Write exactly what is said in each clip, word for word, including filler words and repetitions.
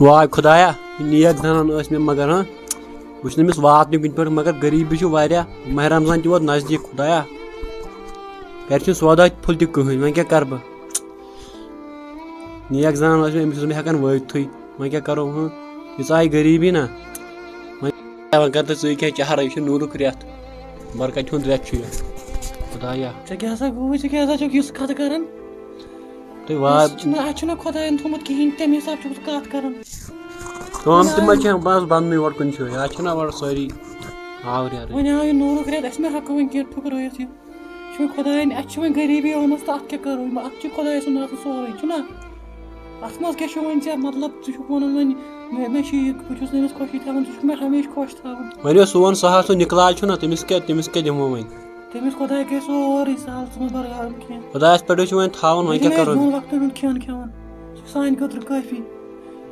واے خۄدایا، یہِ نیک زنان ٲس مےٚ مگر، ہاں، بہٕ چھُس نہٕ أمِس واتنٕے کُنہِ پٲٹھۍ، مگر غریٖبی چھِ واریاہ، ماہِ رمضان تہِ ووت نزدیٖک، خۄدایا، گرِ چھُنہٕ سودا پھوٚل تہِ کٕہٕنۍ، وۄنۍ کیٛاہ کرٕ بہٕ؟ نیک زنان ٲس مےٚ، أمِس اوس نہٕ ہٮ۪کان وٲتتھٕے، وۄنۍ کیٛاہ کرو، ہاں، یہِ ژایہِ غریٖبی نا، وۄنۍ، وۄنۍ کر تہٕ ژٕے کینٛہہ چہرہ، یہِ چھُ نوٗرُک رٮ۪تھ، برکت ہُنٛد رٮ۪تھ چھُ یہِ، خۄدایا۔ ژےٚ کیٛاہ سا گوٚوُے؟ ژےٚ کیٛاہ سا چھُکھ یِژھ کَتھٕ کران؟ تُہۍ وا- اَسہِ چھُنہٕ، اَسہِ چھُنہٕ خۄدایَن تھوٚمُت کِہیٖنۍ، تَمہِ حساب چھُکھ ژٕ کَتھ کران۔ کٲم تہِ ما چھےٚ، بس بَننُے یورٕ کُنہِ جایہِ۔ اَتھ چھِنہ اورٕ سٲری آوریٛارٕے۔ وۄنۍ آو یہِ نوٗرُک رٮ۪تھ، اَسہِ ما ہٮ۪کو وۄنۍ کینٛہہ ٹھُکرٲیِتھ یہِ۔ یہِ چھُ وۄنۍ خۄدایَن، اَسہِ چھِ وۄنۍ غریٖبی آمٕژ تہٕ اَتھ کیٛاہ کَرو؟ یہِ ما، اَتھ چھُ خۄدایَس سُنٛد آسان سورُے، چھُنہ؟ اَتھ منٛز کیٛاہ چھُ وۄنۍ ژےٚ مطلب؟ ژٕ چھُکھ وَنان وۄنۍ مےٚ، مےٚ چھُ یہِ، بہٕ چھُس نہٕ أمِس خۄشی تھاوان، ژٕ چھُکھ مےٚ ہمیشہِ خۄش تھاوان۔ وۄنۍ اوس سون سُہ ہَتھ سُہ نِکلال چھُنہ، تٔمِس کیٛاہ، تٔمِس کیٛاہ دِمو وۄنۍ؟ تٔمِس خۄداے کَرِ سورُے سہل، ژٕ مہٕ بَر غم کینٛہہ۔ خۄدایَس پٮ۪ٹھ چھُ وۄنۍ تھاوُن، وۄنۍ کیٛاہ چھُنہٕ أسۍ کَرو؟ دۄن وقتَن ہُنٛد کھٮ۪ن کھٮ۪وان، سُہ چھُ سانہِ خٲطرٕ کٲفی۔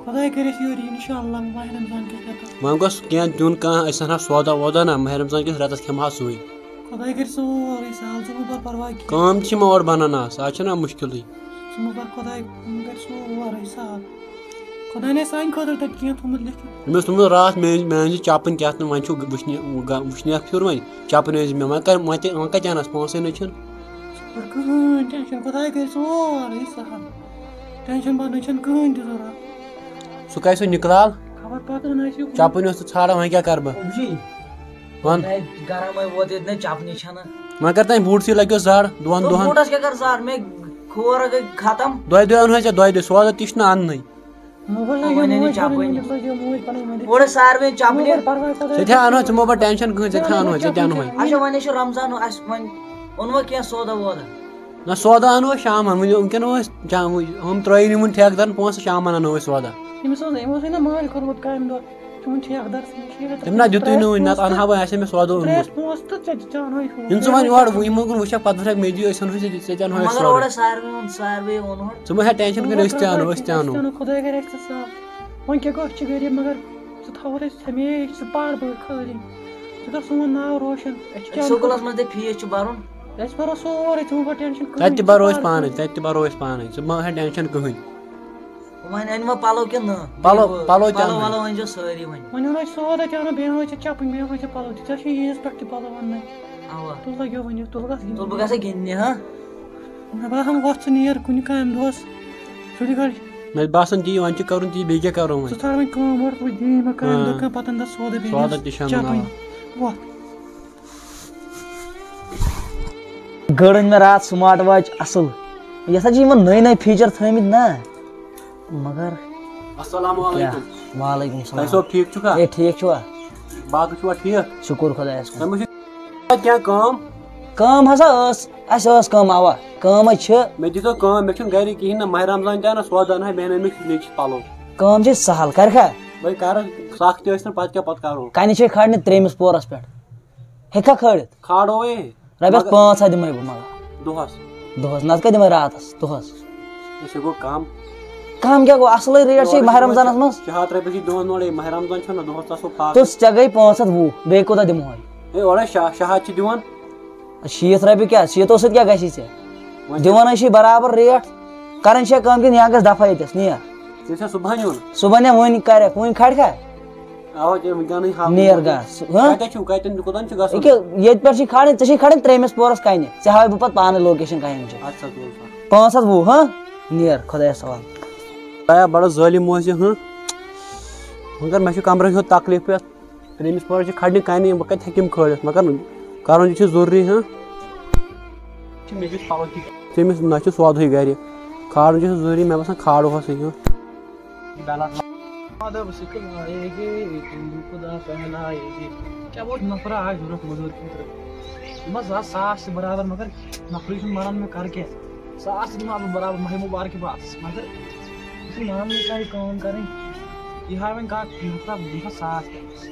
خۄداے کَرِ اَسہِ یورٕ یہِ، اِنشاء اللہ، ماہِ رمضان کِس رٮ۪تَس۔ وۄنۍ گوٚژھ کینٛہہ دیُن کانٛہہ، أسۍ اَنہٕ ہا سودا وودا نہ، ماہِ رمضان کِس رٮ۪تَس کھٮ۪مہٕ ہا سُے۔ خۄداے کَرِ سورُے سہل، ژٕ مہٕ بَر پَرواے کینٛہہ۔ کٲم تہِ چھِ مےٚ اورٕ بَنان آز، آز چھُنہ مُشکِلٕے۔ ژٕ مہٕ بَر، خۄداے کَرِ سورُے سہل۔ خۄداین آسہِ سانہِ خٲطرٕ تَتہِ کینٛہہ تھوٚمُت لیکھِتھ۔ أمۍ اوس تھوٚمُت راتھ میٛٲنۍ، میٛٲنۍ زِ چَپٕنۍ کیٛاہ تہٕ وۄنۍ چھُ وٕچھنہِ، گا-، وٕچھنہِ اَکھ پھیُر وۄنۍ۔ چَپٕنۍ أنۍ زِ مےٚ، وۄنۍ کَر، وۄنۍ تہِ، وۄنۍ کَتہِ اَنَس؟ پونٛسَے نہ چھِنہٕ۔ ژٕ کَر کٕہٕنۍ ٹٮ۪نشَن، خۄداے کَرِ سورُے سہل۔ ٹٮ۪نشَن بَرنٕچ چھَنہٕ کٕہٕنۍ تہِ ضوٚرَتھ۔ سُہ کَتہِ سُہ نِکلال؟ خبر پَتہٕ ہَن آسہِ یہِ۔ چَپٕنۍ اوس ژٕ ژھانٛڈان، وۄنۍ کیٛاہ کَرٕ بہٕ؟ جی۔ وَن۔ ہے، گَرَمَے ووت ییٚتہِ، نہ چَپنٕے چھَنہٕ۔ وۄنۍ کَر تام بوٗٹسٕے لَگیو زَر دۄن تہٕ دۄہَن۔ بوٗٹَس کیٛاہ کَرٕ زَر؟ مےٚ کھور گٔے ختم۔ دۄیہِ دۄہہِ اَنہوے ژےٚ، دۄیہِ دۄہہِ۔ سودا تہِ چھُنہٕ اَننٕے۔ وۄنۍ وَنٲنی چَپٕنۍ۔ اورٕ ساروٕے چَپنہِ۔ ژےٚ تہِ اَنہوے، ژٕ مہٕ بَر ٹٮ۪نشَن کٕہٕنۍ، ژےٚ تہِ اَنہوے، ژےٚ تہِ اَنہوے۔ اچھا، وۄنۍ ہے چھُ رمضان، اَسہِ وۄنۍ اوٚنوا کینٛہہ سودا وودا؟ نہ، سودا اَنو أسۍ شامَن، وۄنۍ وٕنکٮ۪ن اوس شام، ہُم ترٛٲیِن یِمَن ٹھیکہٕ دَرَن پونٛسہٕ، شامَن اَنو أسۍ سودا۔ أمِس اوس، أمۍ اوسُے نہ مٲلۍ کوٚرمُت کامہِ دۄہ، تِمَن ٹھیکہٕ دَرَس نِش۔ تٔمۍ نہ دیُتُے نہٕ وٕنہِ، نَتہٕ اَنہٕ ہا بہٕ، آسہِ ہے مےٚ سودا اوٚنمُت۔ ترٛٲوِتھ پونٛسہٕ تہٕ ژےٚ تہِ، ژےٚ اَنہوے ہُہ۔ یِم ژٕ وۄنۍ یورٕ، یِم مۄکُن وٕچھَکھ، پَتہٕ وٕچھَکھ مےٚ دِیِو، أسۍ اَنہوے ژےٚ، ژےٚ تہِ اَنہوے أسۍ مگر سورُے۔ اورٕ ساروٕے اوٚن، ساروٕے اوٚن ہورٕ۔ ژٕ مہٕ ہٮ۪ہ ٹٮ۪نشَن کٔرِتھ، أسۍ تہِ اَنو، أسۍ تہِ اَنو۔ خۄداے کَرِ اَسہِ تہِ صاف۔ وۄنۍ کیٛاہ گوٚو، أسۍ چھِ غریٖب، مگر ژٕ تھاوُتھ اَسہِ ہمیشہِ ژٕ پَر بٲگۍ خٲلی۔ ژٕ کَر سون ناو روشَن۔ اَسہِ چھِ چانہِ سکوٗلَس خٲطرٕ، منٛز تہِ فیٖس چھُ بَرُن۔ أسۍ بَرو سورُے، ژٕ مہٕ بَر ٹٮ۪نشَن کٕہٕنۍ، تَتہِ تہِ ژٕ بَرو پَر أسۍ پانَے، خٲلی۔ تَتہِ تہِ بَرو أسۍ پانَے، ژٕ مہٕ ہےٚ ٹٮ۪نشَن کٕہٕنۍ۔ وۄنۍ أنۍ وۄنۍ پَلو کِنہٕ نہٕ؟ پَلو، بیٚیہِ پَلو تہِ پَلو اَنو۔ وَلو أنۍزیو سٲری وۄنۍ۔ وۄنۍ اَنو أسۍ سودا تہِ اَنو، بیٚیہِ اَنو أسۍ ژےٚ چَپٕنۍ، بیٚیہِ اَنو أسۍ ژےٚ پَلو تہِ۔ ژےٚ چھُے عیٖدَس پٮ۪ٹھ تہِ پَلو اَننَے۔ اَوا۔ تُل لَگیو وۄنۍ یہِ، تُل گژھ گِنٛدنہِ۔ تُل بہٕ گژھٕ گِنٛدنہِ، ہاں؟ مےٚ باسان، وۄتھ ژٕ نیر کُنہِ کامہِ دۄہَس۔ ژٕ تہِ گژھ۔ مےٚ باسان، تی وۄنۍ چھُ کَرُن تی، بیٚیہِ کیٛاہ کَرو وۄنۍ؟ ژٕ ژھانٛڈ وۄنۍ کٲم وٲرۍ، وۄنۍ دِیی مےٚ کامہِ دۄہ ہاں۔ کانٛہہ، پَتہٕ اَنہٕ سودا بیٚیہِ سودا تہِ چھَنہٕ چَپٕنۍ۔ اَوا۔ وۄتھ۔ گٔر أنۍ مےٚ راتھ سمارٹ واچ اصل۔ یتھ ہا چھِ یِمن نٔے نٔے فیچر تھٲومٕتۍ نا۔ مگر السلام کیٛاہ؟ علیکم۔ وعلیکم السلام۔ تۄہہِ صٲب ٹھیٖک چھُکھا؟ اے، ٹھیٖک چھُوا؟ باقٕے چھُوا ٹھیٖک؟ شُکُر خۄدایس کُن۔ تۄہہِ ما چھُو کینٛہہ کٲم؟ کٲم ہسا ٲس، اسہِ ٲس کٲم، اوا، کٲم ہا چھِ۔ مےٚ دیٖتو کٲم، مےٚ چھُنہٕ گرِ کِہیٖنۍ نہ مہرمزان تہِ نہ سودا نہ بیٚیہِ نہ مےٚ چھِ نیٚچِس پلو۔ کٲم چھِ سہل، کرکھا؟ وۄنۍ کر؟ سخ تہِ ٲسۍ نہٕ، پتہٕ کیٛاہ، پتہٕ کرو؟ کنہِ چھے کھالنہِ ترٛیٚیمِس پورس پٮ۪ٹھ۔ ہیٚککھا کھٲلِتھ؟ کھالو ہے۔ رۄپیَس مگر پانٛژھ ہَتھ دِمَے بہٕ مگر۔ دۄہَس؟ دۄہَس، نَتہٕ کَتہِ دِمَے راتَس؟ دۄہَس۔ أسۍ ہٮ۪کو کَم۔ کَم کیٛاہ گوٚو؟ اَصلٕے ریٹ چھِ یورٕ ماہِ چھِ رمضانَس منٛز۔ شےٚ ہَتھ رۄپیہِ چھِ دِوان اورَے، ماہِ رمضان چھُنہ دۄہَس، تَس گوٚو فاقہٕ۔ تہٕ ژےٚ گٔے پانٛژھ ہَتھ وُہ، بیٚیہِ کوٗتاہ دِمہوے؟ ہے، اورَے شےٚ، شےٚ ہَتھ چھِ دِوان۔ شیٖتھ رۄپیہِ کیٛاہ؟ شیٖتو سۭتۍ کیٛاہ گژھی ژےٚ؟ وۄنۍ دِوان ہے چھِ برابر ریٹ۔ کَرٕنۍ چھےٚ کٲم کِنہٕ یا گژھِ دفعہ ییٚتٮ۪س، نیر۔ ژےٚ چھا صُبحن یُن؟ صُبحن یا وٕنۍ کَرٮ۪کھ، وٕنۍ کھالکھا؟ اَوا، تٔمۍ وٕنکیٚنٕے ہاوُن۔ نیر گژھ، ہہ؟ کَتٮ۪تھ چھُو؟ کَتٮ۪ن، کوٚتَن چھُ گژھُن؟ ییٚکیٛاہ ییٚتہِ پٮ۪ٹھ چھِ کھالٕنۍ، ژےٚ چھِ کھالٕنۍ ترٛیٚیِمِس پورَس کَنہِ۔ ژےٚ ہاوَے بہٕ پَتہٕ پانَے لوکیشَن کَتٮ۪ن چھِ۔ اَدٕ سا، تُل سا۔ پانٛژھ ہَتھ وُہ، ہہ؟ نیر، خۄدایَس حوالہٕ۔ خۄدایا، بَڑٕ ظٲلِم اوس یہِ، ہہ؟ مگر مےٚ چھُ کَمرَس یُہُس تکلیٖف یَتھ۔ ترٛیٚیمِس پورَس چھِ کھالنہِ کَنہِ، بہٕ کَتہِ ہٮ۪کہٕ یِم کھٲلِتھ؟ مگر کَرُن تہِ چھُ ضروٗری، ہہ؟ چھِ مےٚ کِس پَلو تہِ۔ تٔمِس نہ چھُ سودہٕے گَرِ۔ کھالُن چھُ ضروٗری، مےٚ باسان کھالو ہَس یہِ۔ بیلٹ۔ ادب سکھلائے گے، تم خدا پہنائے گے۔ کیٛاہ ووت نفرا آز ضروٗرت مٔزوٗرۍ خٲطرٕ؟ یِم حظ آسہٕ ساس تہِ برابر، مگر نفرٕے چھُنہٕ مانان، مےٚ کَرٕ کیٛاہ؟ ساس تہِ دِمہٕ ہا بہٕ برابر ماہِ مُبارکہِ پاس، مگر یہِ چھُنہٕ ماننٕے کانٛہہ یہِ کٲم کَرٕنۍ۔ یہِ ہاوِ وۄنۍ کانٛہہ نفرا، بہٕ دِمہٕ ہا ساس تہِ۔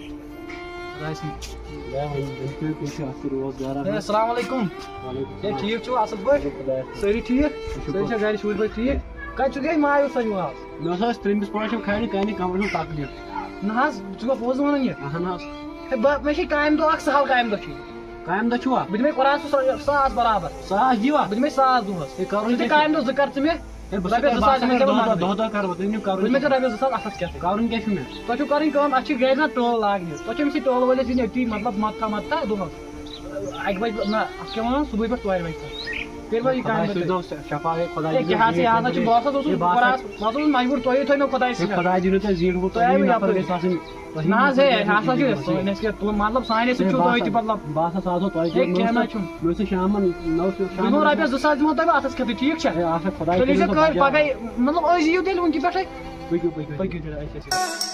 خۄدایَس حوالہٕ۔ ہے، وۄنۍ ؤنۍ تو، تُہۍ چھِو اَتھ روزگار اَنان۔ ہے، السلام علیکم۔ وعلیکم ہے، السلام۔ ٹھیٖک چھِوا؟ اَصٕل پٲٹھۍ؟ شُکُر خۄدایَس کُن۔ سٲری ٹھیٖک؟ شُکُر۔ سٲری چھا گَرِ شُرۍ پٲٹھۍ ٹھیٖک؟ کَتہِ چھُکھ؟ ہے، مایوٗس حظ چھُکھ آز۔ مےٚ اوس آز ترٛیٚیِمِس پورَس چھَم کھالنہِ کَنہِ، کَمرَس چھُم تکلیٖف۔ نہ حظ، ژٕ چھُکھا پوٚز وَنان یہِ؟ اَہَن حظ۔ ہے، بہٕ، مےٚ چھے کامہِ دۄہ اَکھ سَہَل کامہِ دۄہ چھُے۔ کامہِ دۄہ چھُوا؟ بہٕ دِمَے قرآن سُہ سا-، ساس برابر۔ ساس دِیوا؟ بہٕ دِمَے ساس دۄہَس۔ ہے، کَرُن ژٕ دِ کیٛاہ چھُ؟ کامہِ دۄہ زٕ کَر ژٕ مےٚ۔ ہے، بہٕ چھُس رۄپیَس زٕ ساس باسان دِمے ژےٚ بہٕ دۄہ، منٛزٕ۔ دۄہ، دۄہ کَرٕ بہٕ، تُہۍ ؤنِو کَرُن تُہۍ مےٚ کیٛاہ زٕ ساس اَتھَس کیٛاہ چھُ؟ کَرُن کیٛاہ چھُ مےٚ؟ تۄہہِ چھُو کَرٕنۍ کٲم، اَسہِ چھِ گَرِ نا ٹٲل لاگنہِ، تۄہہِ چھُو أمِس یہِ ٹٲل وٲلِس دِنۍ أتی، مطلب، مَتھا مَتھا دۄہَس۔ اَکہِ بَجہِ، نہ، اَتھ کیٛاہ وَنان، صُبحٲے پٮ۪ٹھ ژورِ بَجہِ تام۔ تیٚلہِ وَنہِ یہِ کامہِ خۄداے مُتعلِق۔ سوٗزنو شفا، ہے، خۄداے ہے، کیٛاہ حظ، یہِ حظ چھُ، بہٕ چھُس ہے، بہٕ آس، بہٕ اوسُس مجبوٗر، تُہۍ تھٲیِو مےٚ خۄداے ہے، سۭتۍ۔ خۄداے دِنو تۄہہِ زیٖٹھ وُتھ، ہے، تُہۍ یِیِو یَپٲرۍ۔ نفر گژھِ آسٕنۍ۔ نہ حظ، ہے، یہِ ہسا چھُ سٲنِس کیٛاہ، مطلب، سانہِ سۭتۍ ہے، چھُو بہٕ تُہۍ ہسا، تہِ، مطلب۔ بہٕ ہسا سوزہو تۄہہِ ہے، تہِ، مےٚ کینٛہہ اوس نہ نہٕ، چھُنہٕ۔ مےٚ اوس نہٕ شامَن، نہ اوس مےٚ شامَن۔ دِمو رۄپیَس زٕ ساس دِمو تۄہہِ بہٕ اَتھَس کھٮ۪تھٕے، ٹھیٖک چھا؟ ہے، اَکھ ہَتھ خۄداے تُہۍ ییٖزیو کٔرِتھ کٲلۍ مےٚ پَگاہ، مطلب، أزۍ یِیِو تیٚلہِ وٕنکہِ پٮ۪ٹھَے۔ پٔکِو، پٔکِو۔ پٔکِو تیٚلہِ، اچھا، اچھا۔